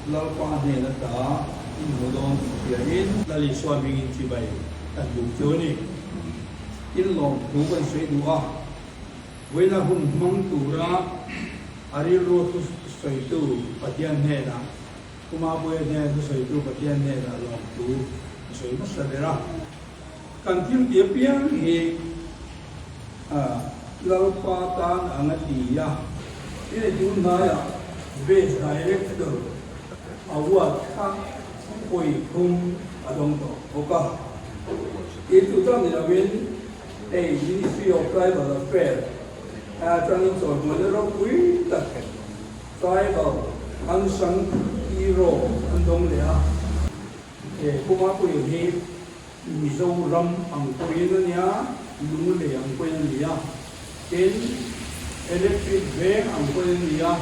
Lalpa hnen ata in hmu dawn tih hriain Lal Isua hmingin chibai kan duh chu a ni. In lawmthu kan sawi duh a, vawiina hun hmang tura a rilru thusawitu Pathian hnenah, Pu Mapuia hnena thusawitu Pathian hnenah lawmthu a sawi hmasa ber a. Kan thil ti apiang hi Lalpa tan ang a ti a. Hei tun hnaiah Best Director Award kha pawi thum a dawng tawh bawk a. Tin chu chang ni lovin hei Ministry of Tribal Affairs atangin chawlhmuaina ropui tak Tribal Unsung Hero an dawng leh a. He Pumapui hi Mizoram ang pawhin a nia, Lunglei ang pawhin a ni a, tin, Electric veng ang pawhin a ni a,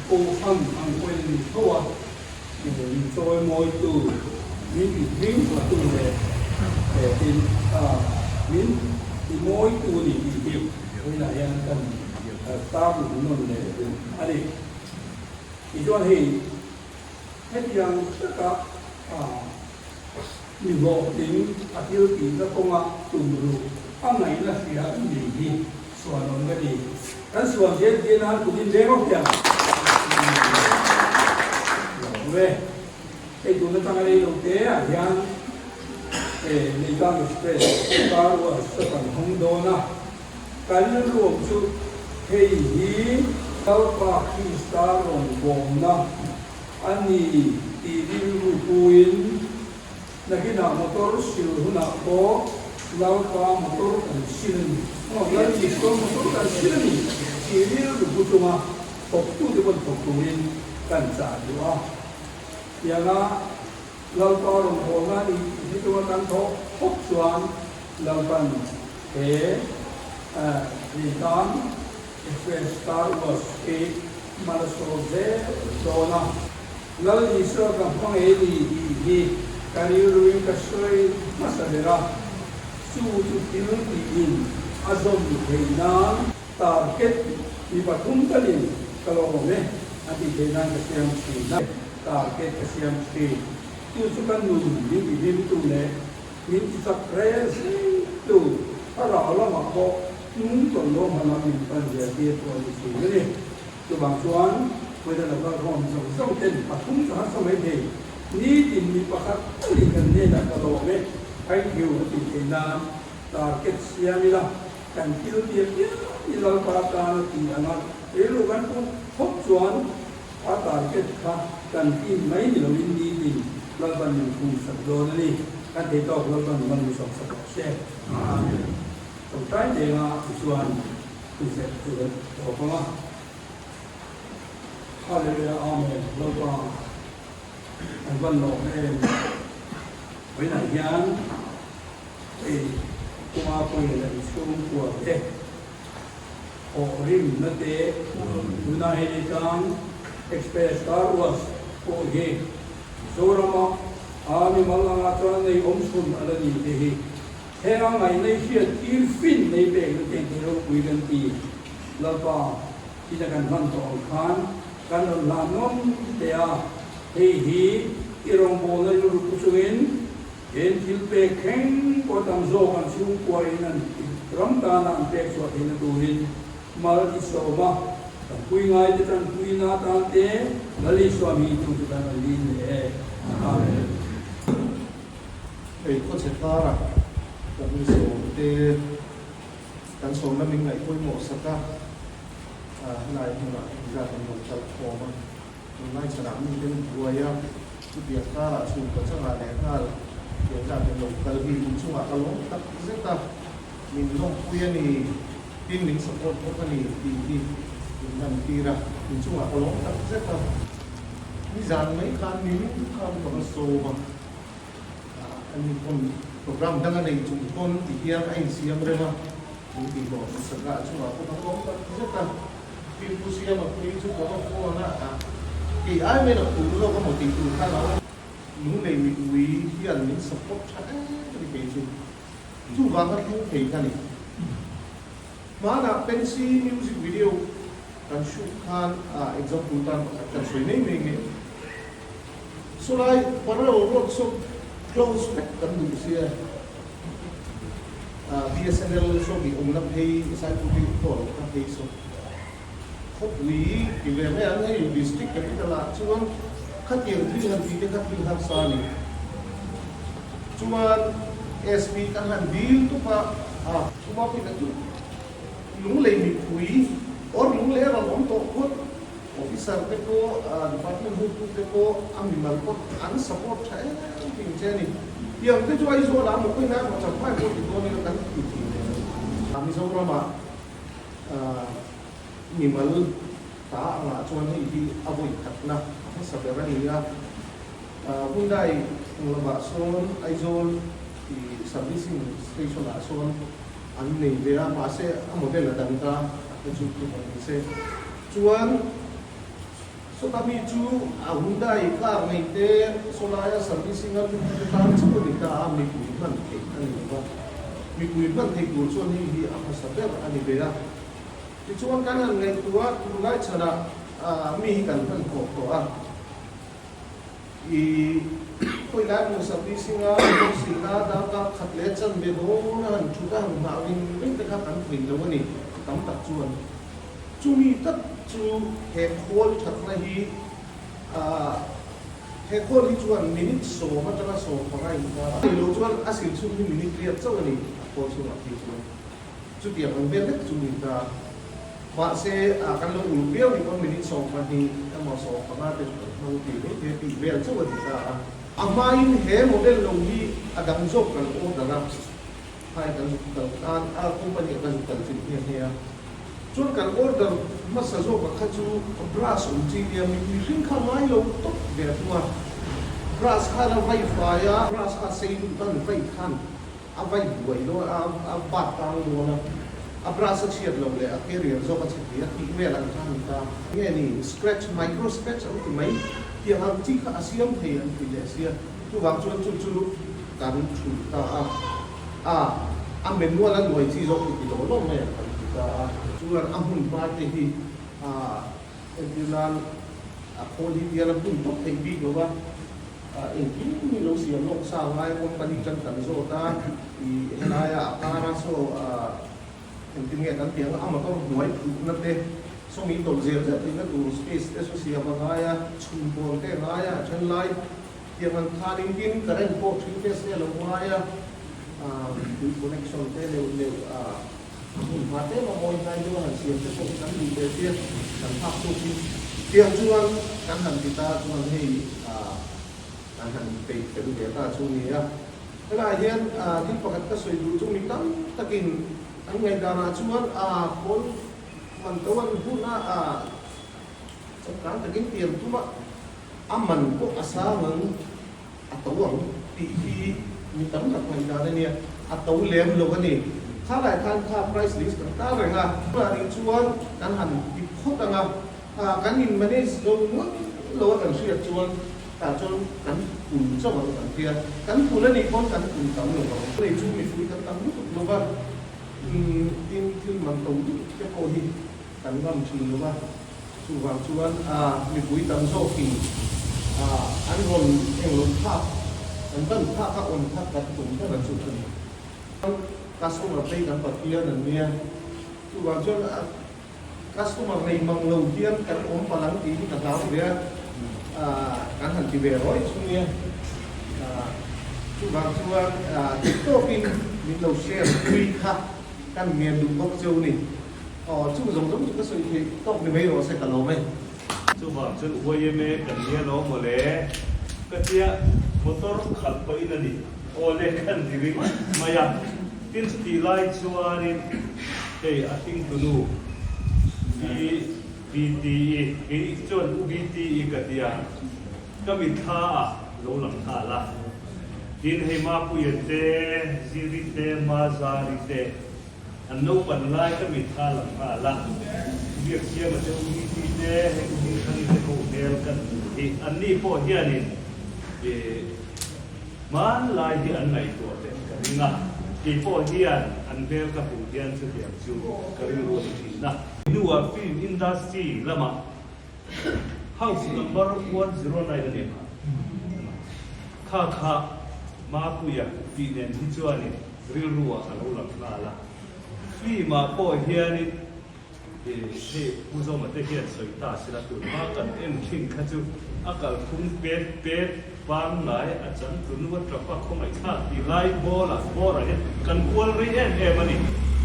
Kohhran ang pawhin a ni tho a, min chawimawitu, min tihhmingthatu leh tin, min timawitu a ni tih hi vawiinah hian kan tarlang nawn leh duh a ni. Tichuan hei hetiang taka Mi hlawhtling a thil tihna kawnga tum ruh a ngaihna hria an ni hi suanawm ka ti. Kan suan zel tir nan kut in veng awk hian lo awm e. Hei tun atanga rei lo te ah hian Leitang Express car wash a kan hawng dawn a, kan rilruam chu hei hi Lalpa Krista rawngbawmna A ni tih rilru puin nakinah motor sil hunah pawh Lalpa motor kan sil a ni, aw Lal Isua motor kan sil a ni tih rilru pu chunga thawktute pawn thawk turin kan chah duh a. Tianga Lalpa rawn hawlna a ni tih hre chunga kan thawh phawt chuan Lalpan he Leitan Express Car Wash hi Malsawm zel dawn a, Lal Isua ka hma ngei ni tih hi ka rilruin ka sawi hmasa ber a, chu chu thil tiin a zawm theih nan target mi pathum talin ka lo awm e a tih theih nan ka siam thin a, target ka siam thin. Chu chu ka nun min tihlimtu leh min tichak rel zel tu thlarau lamah pawh Hnung tawlh lo hmanah min pan zel tir pawh a ni thin a ni. Chuvang chuan Puida laka rawm zawng zawng ten pathum chu harsa mai thei. Nitin mi pakhat talin kan hnenah ka lawm e, thank you a tih theih nan target siam ila, kan thil tir piang i Lalpa tan a ti ang a, rilru kan pu phawt chuan a target kha kan tin mai ni loin nitin Lalpan min khum sak dawn a ni. Kan thei tawk Lalpan man min sawm sak rawh se. Amen. Tawngtai denga chuan thuset chu kan tawp ang a. Hallelujah Amen Lalpa kan van lawm em. Vawiinah hian hei Kuma Puia leh chhungkua te thawhrimna te tuna hei ni tlang Express Car Wash pawh hi Mizorama a mimal anga chuan nei awmchhun a la ni te hi Heng a ngaihna i hriat tir fin nei pek na teng thei ropui kan ti. Lalpa, ina kan hman tawh ang khan kan rawn hlan nawm teh a, hei hi i rawngbawlna rilru pu chungin hen thil pek thleng pawh tam zawk an chhungkua in an ram tana an pek chhuah theihna turin mal i sawm a, kan pui ngai te tanpuina atan te Lal Isua mi tu chu kan rawn dil leh e. Amen. Hei khawchhe kara kan sawm te kan sawmna min ngaih pawimawh sak a, helai hmunah engzat an lo kal khawm a, tunlai chhanah mi ten buai a, chutiang karah chhungkaw changah leh nghal engzat an lo kal hi inchungah ka lawm tak zet a, min lawmpui a ni, tin min support bawk a ni tih hi min lantir a, inchungah ka lawm tak zet a. Nizan mai khan nimin khan ka va sawm a. Ani pawn program dang a nei chung pawn ti hian a insiam rem a, min tih hlawh hmasak a, a chungah pawh ka hlawm tak zet a. Fimkhur siam a pui chu ka va phone a, kei ai mai lo tur zawk emaw tih tur khan a awm. Lunglei mipui hian min support tha em a ni kei chu, chuvang a thleng thei kha ni. Hmanah Pensy music video kan shoot khan example tan pakhat kan sawi mai mai nge. Sawlai parallel road saw close vek kan duh sia. BSNL saw mi awmna phei Saipui pawh lo kha phei saw. Khawpui ti ve mai ang hei district capital ah chuan khatiang thil han tih te kha thil harsa a ni. Chuan SP kan han dil tup a, a chuma pawhin a chu lunglei mipui or lunglei a rawn awm tawh phawt officer te pawh department hotu te pawh a mimal pawh an support tha em em che a ni. Tiang te chu Aizawl ah maw kawinah emaw Champhai pawh ti dawn ila kan ti thei ve lo. Mizoram ah Mimal ta angah chuan hei hi a vawi khatna a hmasa ber a ni a. Hyundai lamah sawn Aizawl tih servicing station ah sawn an nei ve a, mahse a model a dang ta a te chu thu hawng ni se. Chuan sawta mi chu a Hyundai car nei te sawlaia servicing a lut te tan chauh a ni ta a, mipui hman theih a ni lo va. Mipui hman theih tur chuan hei hi a hmasa ber a ni ve a. Tichuan kan han ngaihtuah a, tunlai chhanah mi hi kan hman khawp tawh a. I khawilai hmun servicing a kawngsilna darkar khat leh chanve dawn a han thut a han nghah ring ring te kha kan thei lo a ni tam tak chuan. Chumi tak chu he khawl thatna hi he khawl hi chuan minute 10 atanga 15 inkar a. Nei lo chuan a sil chhung hi minute riat chauh a ni a khawl chhungah phei chuan. Chutiang ang vel vek chu ni ta. Mahse, a kan lo uluk viau ni pawn minute 12 emaw 15 te chu kan hmang tih mai thei a tih vel chauh a ni ta a. A hmain he model lo hi a dang zawk kan order a, phai kan zuk kal tan a, company ah kan zuk kal chilh nghe nghe a. Chuan kan order hmasa zawk a kha chu brush awm chi nia mihring kha ngai lo tawp ve a thung a. Brush khan a vai fai a, brush kha sei lut a ni vai khan. A vai buai dawn a, a bat tang dawn a, a brush a chhiat loh leh a carrier zawk a chhe thei a tih vel ang kha a ni ta. Nge ni, scratch, micro scratch an ti mai, tiang ang chi kha a siam thei an ti leh sia, chuvang chuan chu chu kan chhun ta a, a a manual a nuai chi zawk hi ti lo lawm mai ang kan ti ta a. Chuan a hmun hma te hi a entir nan a khawl hi tial a hmun tawp theih bik lo va. Engkim hi lo siam lawk sa ngai company tan kan zawt a, i helaia a kara saw engtin nge kan tih ang a motor hnuai phutna te saw mi tawlh zel zel theihna tur space te saw siam a ngai a, chhun pawn te a ngai a, a then lai tiang ang khan engtin current pawh three phase te a lo ngai a, tui connection te leuh leuh a hmun hma tlem a mawi hnai deuh a han siam te pawh hi kan duh ve sia kan phak tawkin tiang chuan kan han ti ta chuan hei kan han peih fel ve ta chu ni a. Helaiah hian thil pakhat ka sawi duh chu mi tam takin an ngaihdanah chuan a khawl man to an hun a, changkang takin tiang tuma a man pawh a sang ang. A to ang tih hi mi tam tak ngaihdan a nia, a to lem lo a ni. Kha lai khan kha price list kan tar reng a, tunah nih chuan kan han ti phawt ang a, kan in manage zo ngawt lo a kan hriat chuan tah chuan kan pun chauh ang kan tia, kan pun a nih pawn kan pun tam lo ang. Hei chu mipui kan tam lutuk lo va, tin thil man to lutuk te pawh hi kan ngam thin lo va. Chuvang chuan mipui tam zawkin an rawn englo phak, an ban phak a awm kha kan tum ber a chu a ni. Customer phei kan Pathian an nia, chuvang chuan customer nei mang lo hian kan awm palh ang tih hi ka hlau ve a, kan han ti ve rawih chu nia. Chuvang chuan dik tawkin min lo share pui kha kan ngen duh bawk cheu ni. Aw, chu zawng zawng chu ka sawi theih tawk ni mai rawh se ka lawm e. Chuvang chuan YMA kan nia lo mawle ka tia motor khalh pawhin a ni. Aw le khan ti ringawt mai a, tin chutih lai chuanin hei a hringtunu BTE, kei chuan U BTE ka tia. Ka mitthla ah lo lang nghal a, tin hei Mapuia te, Ziri te, Mazari te an naupan lai ka mitthla lang nghal a, Biaksiama te, U Niti te, hei U Hmingthani te ho hmel kan hmuh hi anni pawh hianin ih hmanlai hi an ngaihtuah ve ka ring a, kei pawh hian an hmel ka hmuh hian chutiang chu ka rilru a ni thin a. Hnuah film industry lamah House number 109 a ni kha. Kha kha Mapuia tih nen hi chuanin rilru ah a lo lang nghal a. Film ah pawh hianin hei Pu Zawma te hian sawi ta sila tun hma kan en thin kha chu a kalphung pet pet pangngai a changtunu a tap a khawngaihthlak tih lai bawlah bawrah hian kan kual rei em em a ni.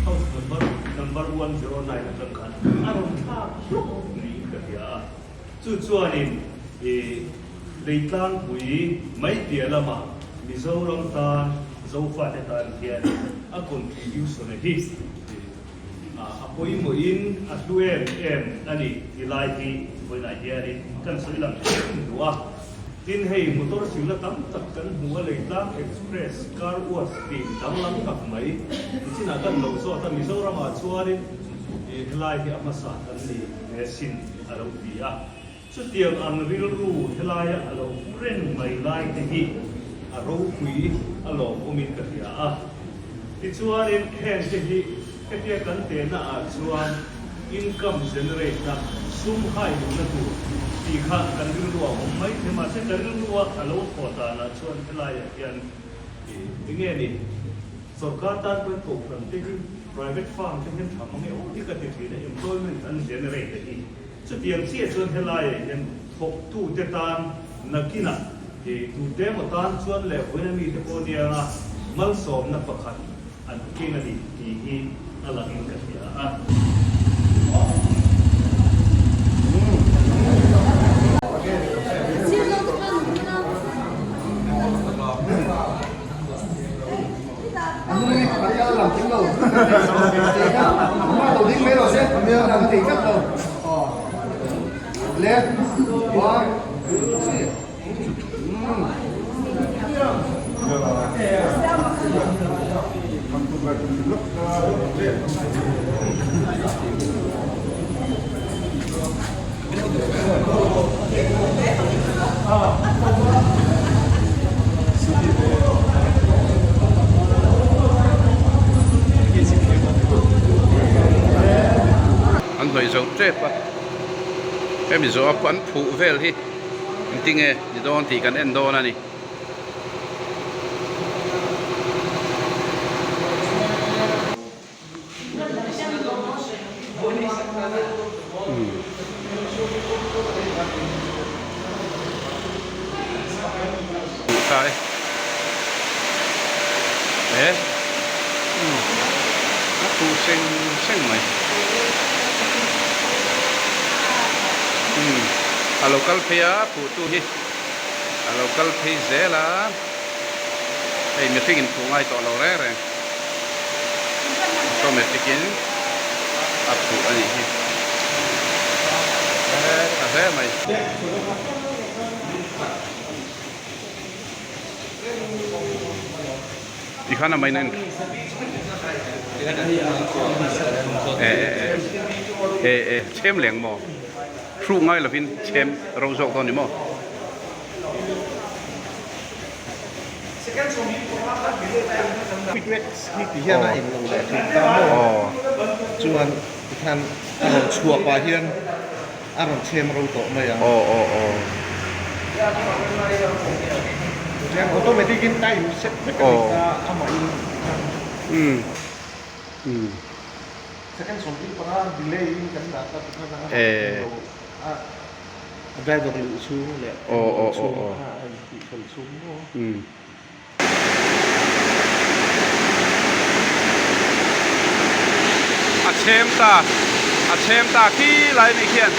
House number number 109 atang khan a rawn thlak hlawk niin ka hria a. Chu chuanin i Leitlangpui mai piah lamah Mizoram tan Zofate tan hian a contribution a hi a pawimawhin a hlu em em a ni ti lai hi vawiinah hianin kan sawi lang em duh a. Tin hei motor silna tam tak kan hmu a Leitlang Express car wash tih danglam tak mai nichinah kan lo zawt a Mizoramah chuanin helai hi a hmasa kan ni he sin a lo ti a. Chutiang ang rilru helaia a lo pu reng mai lai te hi a ropui a lawmawmin ka hria a. Tichuanin heng te hi hetia kan tehna ah chuan income generate na, sum hai duhna tur tih kha kan rilru a awm mai thei. Mahse ka rilrua a lo thawh danah chuan helaiah hian enge ni sorkar tan pawhin kohhran te hi private firm te hian tha mang e aw hi ka ti thin a, employment an generate a hi. Chutiang chiah chuan helaiah hian thawktute tan nakinah tute emaw tan chuan leh vawiina mite pawh nianga malsawmna pakhat an keng a ni tih hi a langin ka hria a. An hnawih zo tep a hemi zawh a an phuh vel hi engtinge ni dawn tih kan en dawn a ni. A lo kal phei a phuhtu hi a lo kal phei zel a hei mihring in phuh ngai tawh lo reng reng. Automatic in a phuh a nih hi tha hle mai. Tikhan a main a e e e chhem leng maw hruk ngai lovin chhem ro zawk dawn ni maw. Quick wax hi ti hian a in lo leh thin ta maw chuan tikhan a rawn chhuah pah hian a rawn chhem ro tawh mai ang. Chuan automatic in time set vek a ni ta amah in tikhan. Second 15 delay in kan dah ta tikhan a rawn lo a. A driver luh chhung leh englo chhung kha a intih fel chhung maw? A chhem ta, a chhem ta khi lai mai khian.